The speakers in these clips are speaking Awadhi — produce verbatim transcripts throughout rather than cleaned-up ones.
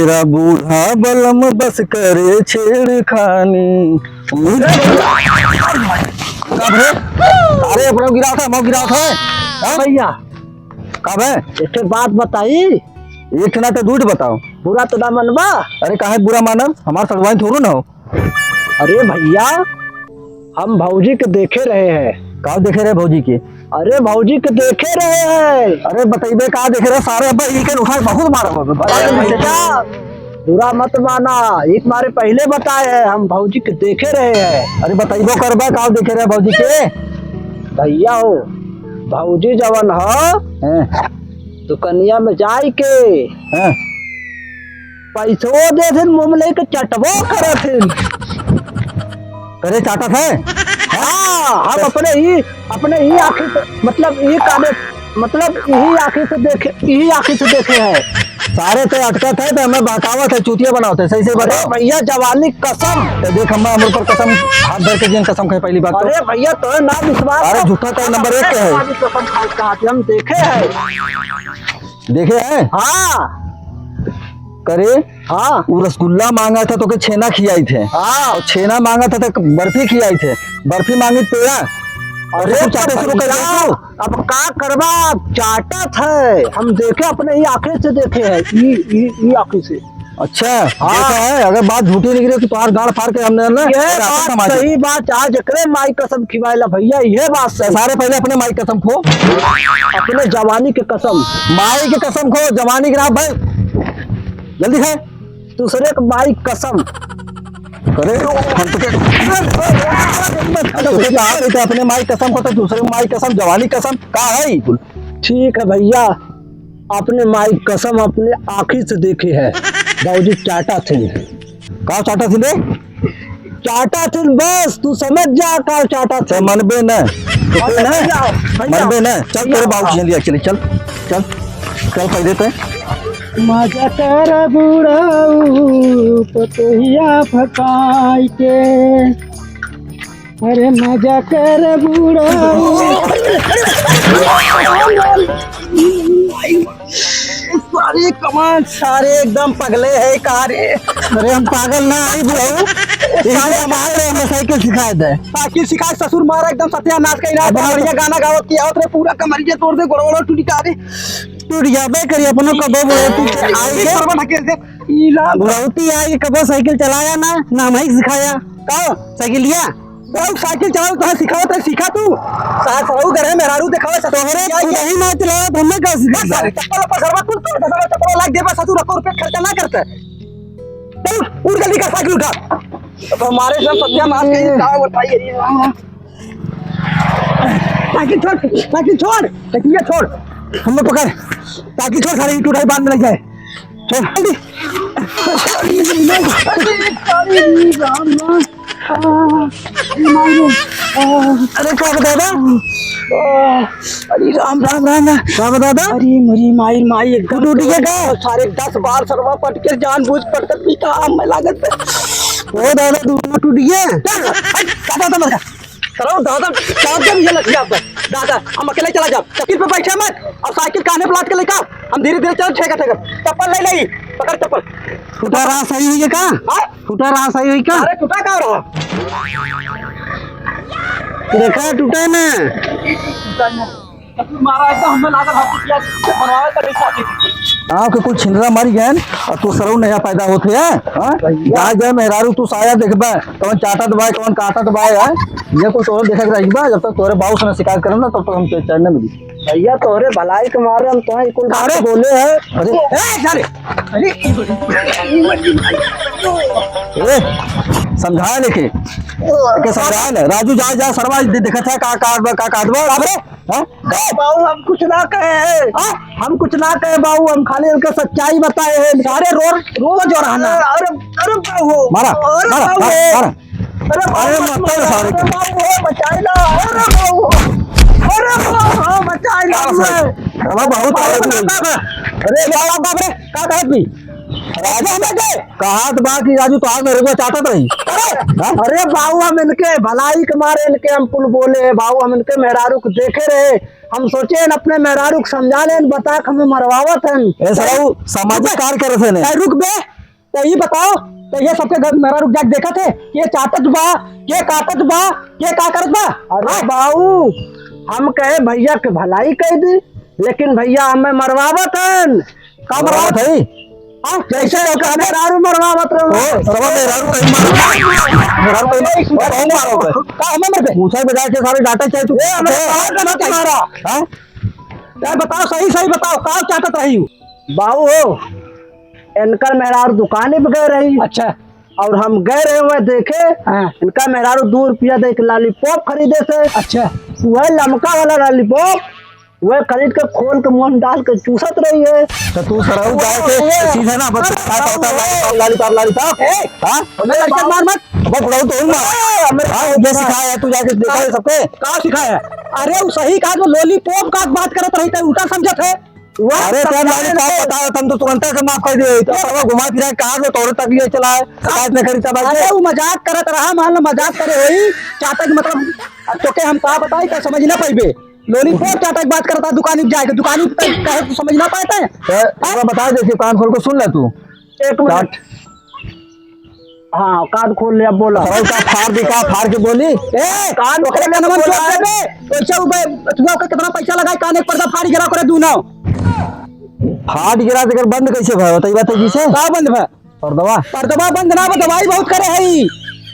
का बूढ़ा बलम बस करे छेड़खानी। का बे? अरे, अपना गिरावत है, मौत गिरावत है। हाँ? भैया। का बे? एक ठे बात बताई। एक ठे ना तो दू ठे बताओ। बुरा तो ना मनबा? अरे, काहे बुरा मानब? हमार सड़वाइन थोड़ू ना हो। अरे भैया, हम भौजी के देखे रहे हैं। का देखे रहे भौजी के? अरे भौजी के देखे रहे हैं। अरे बतइबे का देखे रहे सारे, अब्बा इनके उठा के बहुत मारा हो। अरे भैया, बुरा मत माना, एक बारे पहले बताए हैं, हम भौजी के देखे रहे हैं। अरे बतइबो करबा का देखे रहे भौजी के? भैया हो, भौजी जवन ह, हैं। दुकनिया में जाई के, हैं। पैसो देथिन, मुँह में लेके चटबो करथिन। करे चाटत है? हाँ, हम अपने ही, अपने ही आँखी से, मतलब, ई काने, मतलब, यही आँखी से देखे, यही आँखी से देखे हैं। सारे ते अटकत है, तो हमें बहकावत है, चूतिया बनावत है, सही से अरे बताओ। भैया, जवानी कसम। तो देख, हम हमर पर कसम, हाथ धर के जिन कसम खाए, पहली बात तो। अरे भैया, तो ना विश्वास अरे, है। झूठा तो नंबर एक पे है। जवानी कसम खाए कहा कि हम देखे हैं। देखे हैं? हाँ। करे? हाँ। वो रसगुल्ला मांगा था तो के छेना खियाई थे। हाँ। और छेना मांगा था तो बर्फी खियाई थे। बर्फी मांगी तो पेड़ा। अरे तू चाटे शुरू कर भैया, दिया तू। अब का करबा? चाटत है। हम देखे, अपने ही आँखें से देखे हैं। ई, ई, ई आँखें से। अच्छा, हाँ। देखा है, अगर बात झूठी निकली तो तोहार गाड़ फाड़ के हमने ना ये रास्ता बात समा दी। सही बात, आज एकरे माई कसम खिवाएला भैया, ये बात सही। सारे पहले अपने माई कसम खो। अपने जवानी के कसम। माई के कसम खो, जवानी के ना भाई। जल्दी है। दूसरे के माई कसम। अरे, हम तो के-, हम तो के कहा, बेटा, अपने माई कसम खो तो दूसरे के माई कसम, जवानी कसम, का है ई कुल? ठीक है भैया, अपने माई कसम अपने आँखी से देखे है, बाबूजी चाटा थे। का चाटा थे रे? चाटा थे बस, तू समझ जा का चाटा थे। मनबे न, तो मनबे न, चल तेरे बाबू जी लिया, चल, चल, चल, चल पहले तो। मजा कर बुढ़ऊ पतोहिया फकाई के। अरे मजा कर बुढ़ऊ। सारे कमान सारे एकदम पगले है का रे? अरे हम पागल ना है बुढ़ऊ, सारे हमारे हमें साइकिल सिखाए दे। साइकिल सिखाए ससुर मारा एकदम सत्यानाश कइला। बढ़िया गाना गावत की आवत रे, पूरा कमरिया तोड़ दे, गोड़वा टूटी का रे। टूट जाबे करी अपनो कबो बुढ़ऊ आई के। सरवा ढकेल दे। ई ला बुढ़ौती आई के कबो साइकिल चलाया ना, ना हमही सिखाया। का? साइकिलिया? तू साइकिल चलाओ, तोहे सिखावत है, सीखा तू। सास रहू घर है, मेहरारू देखावे, ससुर तोहरे आई खुद है। ही ना चलावत, हमें का सिखाई? सारे चप्पल पर सरवा कुल तोड़ दे, सरवा चप्पल लाग देबा, ससुर एको रुपया खर्चा ना करते। चल, उठ जल्दी कर, साइकिल उठा। अब हमारे सब सत्यानाश कहीं का बताइए, ये राम। साइकिल छोड़, साइकिल छोड़, साइकिल छोड़। हमें पकड़, साइकिल छोड़, सारे ईंट उठाई बांध में लग जाए। छोड़, जल्दी। अरे, अरे, राम, राम। आ, अरे, माई रे। आ, अरे, का बता दे? आ, अरे, राम, राम, राम, राम। का बता दे? अरे, मरी माई, माई, एकदम टूट गया का? सारे दस बार सरवा पटके, जानबूझ पटके पीटा, हम लागत है। ओ दादा, दोनों टूट गया? चल, हट, दादा, दादा, मत कर। सरवा दादा, चाप दे मुझे लग गया अब। दादा, हम अकेले चला जाब। साइकिल पे बैठे मत, और साइकिल कान्हे पे लाद के लेकर आओ। हम धीरे धीरे चल, ठेका ठेका। चप्पल ले ले, पकड़ चप्पल। टूटा रहा सही हुई है का? हाँ? टूटा रहा सही हुई का? अरे टूटा का रहा? देखा टूटा ना। मारा एकदम हमें लागल हाथ किया, बनवावे का नहीं चाहती। गाँव के कुल छिनरा मर गए और तू सरऊ नया पैदा होते है, हाँ? भैया। जा जा मेहरारू तू साया देखबा, कौन चाटत बा, कौन काटत बा, है? ये कुल तोहरे देखा के रही बा, जब तक तोहरे बाबू से ना शिकायत करम ना, तब तक हमके चैन न मिली। भैया तोहरे भलाई के मारे हम तोहे कुल बात अरे! बोले हैं। अरे! ए, सारे! अरे! ए, समझाए लेके। एके समझाए ना। राजू जा, जा, सरवा दे-, देखत है का, का, का, का, का, अरे! हाँ? बाबू, हम कुछ ना कहे हैं। हाँ? हम कुछ ना कहे बाबू, हम खाली इनके सच्चाई बताए हैं। सारे रोज, रोज और रहना। अरे, अरे बाबू। मारा, अरे मारा, बाबू। मारा, मारा। अरे बाबू, अरे मत मत मारो, मारो, सारे अरे को। बाबू, बचाई ला। अरे बाबू। अरे बाबू, बचाई ला। अरे बहुत अरे औरत बाप रे। अरे बाप रे, का कहत भी? राजू हमें दे। कहत बा कि राजू तोहार मेहररुआ चाटत रही। अरे, हाँ? अरे बाबू, हम इनके भलाई के मारे इनके हम कुल बोले, बाबू, हम इनके मेहरारू को देखे रहे, हम सोचे हैं अपने मेहरारू को समझा लें, बता के हमें मरवावत हैं। ए, साला, वो सामाजिक कार्य करत है ने। ए, रुक बे, तो ई बताओ, तो ये सबके घर मेहरारू जाके देखत है, के चाटत बा, के काटत बा, के का करत बा? अरे हाँ? बाऊ, हम कहे भैया के भलाई कह दी, लेकिन भैया हमें मरवावत हन। का मरवावत है? हाँ? जैसे ओकर मेहरारू मरवावत रहो। ओ, सरवा मेहरारू कहीं मारो। मेहरारू कहीं मारो। कौन मारो बे? का हमें मर गए? पूछा बजा के सारे डाटा चाहिए तू। ए, हमें ए, कहाँ का ना तुम्हारा? हाँ? यार बताओ, सही सही बताओ, का चाटत रही हूँ? बाऊ हो, इनकर मेहरारू दुकाने पे गए रही। अच्छा। और हम गए रहे हुए देखे, हाँ। इनका मेहरारू दो रुपया दे के लॉलीपॉप खरीदे से। अच्छा। वह लमका वाला लॉलीपॉप, वह खरीद के खोल के मुंह में डाल के चूसत रही है। तो तू सरऊ जाए के ये चीज है ना, बस अरे, खाए पड़ता है, लॉलीपॉप, लॉलीपॉप, लॉलीपॉप। ए, हाँ? हमें लड़के मार मत। अब बुढ़ऊ तो हूँ ना। अरे, हमें हाँ, ये सिखाया है, तू जाके देखा है सबके। का सिखाया? अरे, वो सही कहा, जो लॉलीपॉप का बात करत रही, तै उल्टा समझत है। अरे, तब लाली साहब बता, तुम तो तुरंत से माफ कर दिए। तो अब घुमा फिरा के कहाँ से तोरे तक लिए चला है? शिकायत नहीं करी तब अरे, ऐसे। वो मजाक करत रहा, मान लो मजाक करे होई। चाटक मतलब, अब तोके हम का बताई, तो समझ ना पाइबे। लॉलीपॉप चाटक बात करता, दुकान पे जाके, दुकान पे कहे तू समझ ना पाता है? ए, हाँ? एक बार बता दे, कान खोल के सुन ले तू। एक मिनट। चाट। हाँ, कान खोल ले, अब बोला। सरऊ का फाड़ दी, का फाड़ के बोली? ए, कान ओकरे खोल के कानवा में बोला चोट है। देबे। पैसा उबे, तू ओकर कितना पैसा लगाए, कान एक पर्दा फाड़ गिरा करे दू ना। फाड़ गिरा, तेकर बंद कैसे भा? बताई बात है जी से? का बंद भा? पर्दवा? पर्दवा बंद ना बा, दवाई बहुत करे है।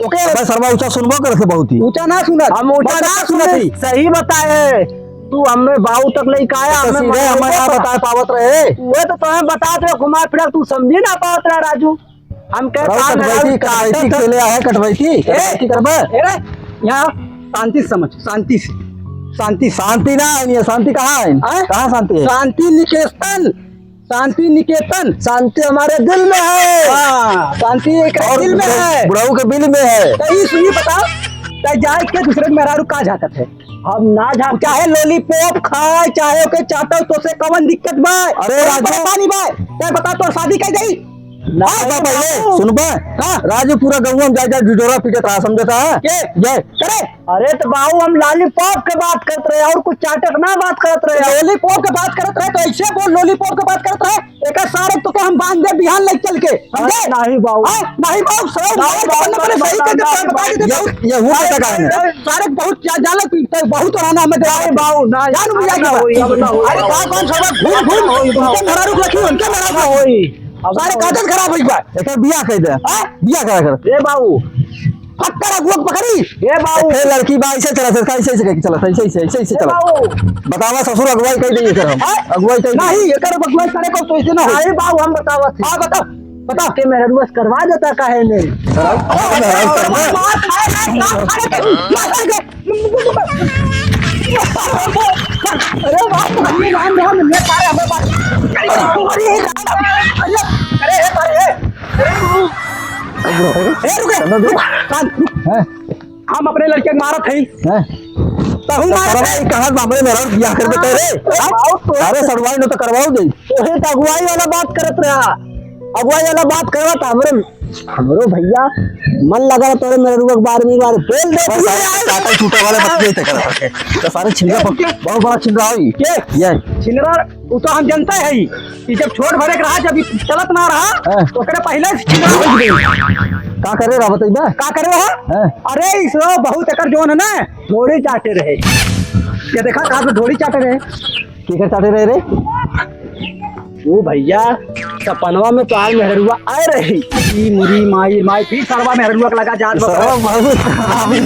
ओके। बस सरवा ऊंचा सुनबो करत है बहुत ही। ऊंचा ना सुनत। हम ऊंचा बस ना सुनत सुनत। ही। सही बताए। तू हमें बाऊ तक लेके आया, तो हमें सीधे हमें ना बता पावत रहे। वो तो तुम्हें बतात रहे, घुमा फिरा तू समझी ना पावत रहे राजू। हम कहे, रहो, काम है, कटवैती, राउर कटवैती काटत के ले आए, कटवैती, ए, कटवैती करबे? ए रे, यहाँ शांति से समझ, शांति से, शांति से। शांति ना है, ये शांति कहाँ है? हैं? कहाँ शांति है? शांति निकेतन, शांति निकेतन। शांति हमारे दिल में है। हाँ, शांति एक और दिल में बुढ़ऊ, है। बुढ़ऊ के बिल में है। तो ई सुनी बता, तो जाए के दूसरे के मेहरारू का झाँकत है? हम ना झाँक चाहे लॉलीपॉप खाए, चाहे ओके चाटो, तोसे कवन दिक्कत बा? अरे कवन राजू। परेशानी बा? तै बता, तोर शादी कइ जाई? ना हाँ, बाबा, ये बाबू। सुनबे? हाँ। राजू पूरा गौवा में जाए, जाए ढिढोरा पीटत रहा, समझता है? के? ये। करे? अरे तो बाबू, हम लॉलीपॉप के बात करत रहे, और कुछ चाटक ना बात करत रहे। लॉलीपॉप के बात करत रहे, तो ऐसे बोल, लॉलीपॉप के बात करत रहे। एका सारे तो के हम बांध दे बिहान लग चल के, समझे? नहीं बाबू। हाँ? नहीं बाबू, सब नहीं बाबू, बाबू, नहीं, सही नहीं, कर दे, नहीं, बता दे, नहीं, बाबू। ये, ये हूँ पता का है? सारे बहुत जा-, जाले तू, तो बहुत रहना हमें दे। नहीं बाबू, नहीं, जान अब बुझा ना के होई, अब ना होई। अरे का कौन सब घूम, घूम, अब ना होई, उनके बाबू। मेहरारू रखी, उनके मेहरारू अब ना होई। अब सारे ना होई। काजल खराब होई बा। एकर बियाह कह दे। हाँ? बियाह करा कर। ए बाबू। फक्कर अगुआ पकड़ी। ए बाबू। ए लड़की बा, ऐसे चला, ऐसे, ऐसे, ऐसे, ऐसे चला, ऐसे, ऐसे, ऐसे, ऐसे ए चला। बाबू। बतावा ससुर अगुवाई कह दे एकर हम। हाँ? अगुवाई कह दे। नहीं, एकर अगुवाई करे को तो ऐसे ना हो। अरे बाबू, हम बतावत है। हाँ, बताओ। बताओ। के मेहररुआ से करवा देता काहे ने? अरे बाप रे, राम राम, मैं सारे हमें बात। अरे, अरे, अरे, अरे, ए, रुके, रुक, कान, रुक। हैं? हम अपने लड़के के मारत हई। हैं? तहू तो मारत करवा, है। ई कहाँ बाबरे मेरा बियाह कर देते रे? हाँ? अरे सड़वाई न तो करवाओ दे। तोहे तो अगुवाई वाला बात करत रहा। अगुवाई वाला बात करवा तो हमरे, हमरो भैया मन लगा तोरे मेहररुआ के बारे में एक बार बोल दे। बस सारे काटा छूटा वाले बतिये ते करत रहे। तो सारे छिनरा पर बहुत बड़ा छिनरा होई। के? ये। छिनरा, उ तो हम जनते हई कि जब छोट भरे के रहा, जब ई चलत ना रहा, हाँ। तो ओकरे पहले से छिनरा हो गई। का करे रहा बतइबा? का करे रहा? हाँ। अरे, इसरो बहुत एकर जोन है ना, ढोड़ी चाटे रहे। ये देखा, कहाँ पे ढोड़ी चाटे रहे? केकर चाटे रहे रे? ओ भैया, सपनवा में तो आज मेहररुआ आए रही। ई मुरी माई, माई, फिर सरवा मेहररुआ के लगा जात बा। सरवा बहुत खराब है।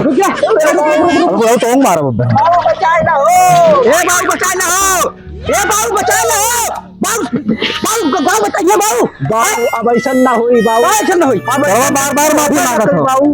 रुक जा, रुक, रुक, रुक, रुक। अब बहुत तंग मारा बब्बे। बाबू बचाए ना हो। ए बाबू बचाए ना हो। ए बाबू बचाए ना हो। बाबू, बाबू, बाबू बताइए बाबू। बाबू, अब ऐसा ना होई बाबू। अब ऐसा ना होई। अब सरवा ऐसा बार बार माफी मांगत हो। बाबू।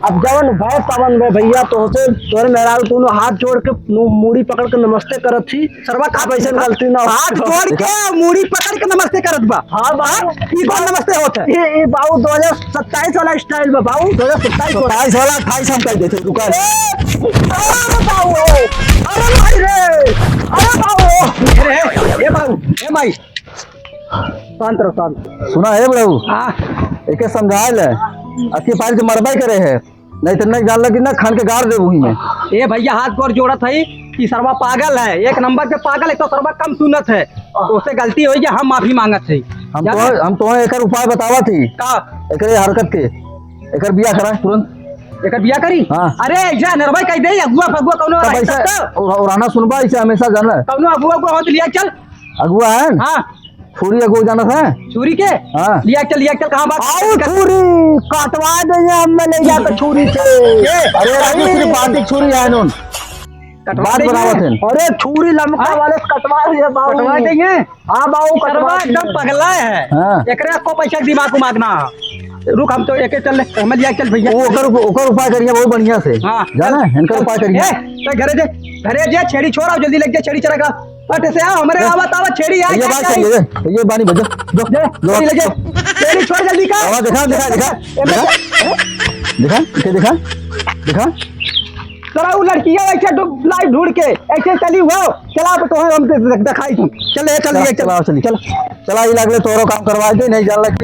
अब जवन भय तवन बे भैया, तोहसे तोरे मेहरारू दोनों हाथ जोड़ के मु-, मूड़ी पकड़ के नमस्ते करत थी। सरवा का अब ऐसन गलती ना हो। हाथ जोड़ के मूड़ी पकड़ के नमस्ते करत बा। हाँ, बाबू। हाँ? ई कौन नमस्ते होत है? ये, ये बाबू दो हज़ार सत्ताईस वाला style बा, बाबू, दो हज़ार सत्ताईस वाला। सत्ताईस वाला, अट्ठाईस हम कह देते, रुका। ए, अरे बाबू, अरे भाई रे, अरे बाबू, अरे, ए बाबू, ए भाई, शांत रहो, शांत। सुना है बड़ऊ? हाँ। एके समझा ले, अति पार के मरबे करे है। नहीं तो नहीं जान लगी ना, खान के गाड़ दे वही में। ए भैया, हाथ गोड़ जोड़त हई, कि सरवा पागल है, एक नंबर के पागल, एक तो सरवा कम सुनत है, तो उससे गलती होई कि हम माफी मांगत है। हम जाना? तो, हम तो एकर उपाय बतावत ही। का? एकरे हरकत के, एकर बिया करा तुरंत। एकर बिया करी? हाँ। अरे, ऐसा नरवा कह दे, अगुआ फगुआ कौनो तब रही ऐसा तब तो। उड़ा-, उड़ाना सुनबा, ऐसे हमेशा जाना। कौनो अगुआ को होत लिया चल। अगुआ है न? हाँ। छुरी अगुआ जाना था? छुरी के? हाँ। लिया चल, लिया चल, कहाँ बात? आओ छुरी, कटवा दे ये हमें ले जाकर छुरी से। के? अरे, अरे, दूसरी बात, एक छुरी है नून। कटवा बात देंगे। बनावत है। अरे, छुरी लमका हाँ? वाले से कटवा दे बाबू। कटवा देंगे। हाँ बाबू, सरवा कटवा एकदम देंगे। पगला है। हाँ। एकरे को पैसा के दिमाग उमाग ना। रुक, हम तो एके चल ले, हमें लिया चल भैया। वो ओकर, ओकर उपाय करिए बहुत बढ़िया से। हाँ, जाना चल, है, इनका चल। उपाय करिए। ए, तो घरे जे, घरे जे, छेड़ी छोड़ आओ, जल्दी लेके जा, छेड़ी चरा का। फट से आओ, हमरे ये, आवत, आवत, छेड़ी आ, ये क्या बात चाहिए? सही है, ये बानी बजा, दो, जे, दो, छेड़ी लेके, दो। छेड़ी छोड़ जल्दी का। आवाज दिखा, दिखा, दिखा, ए, दिखा, दिखा, इसे दिखा, दिखा। तोरा वो लड़किया ऐसे ढू-, लाई ढूंढ के, ऐसे चली हुआ, चला अब तो हम दे-, दे-, दिखाई तुम। चल, ए, चल, चला, ये चल। चला, चली, चल। चला, ये लागले तोरो काम करवा दे, नहीं जान लग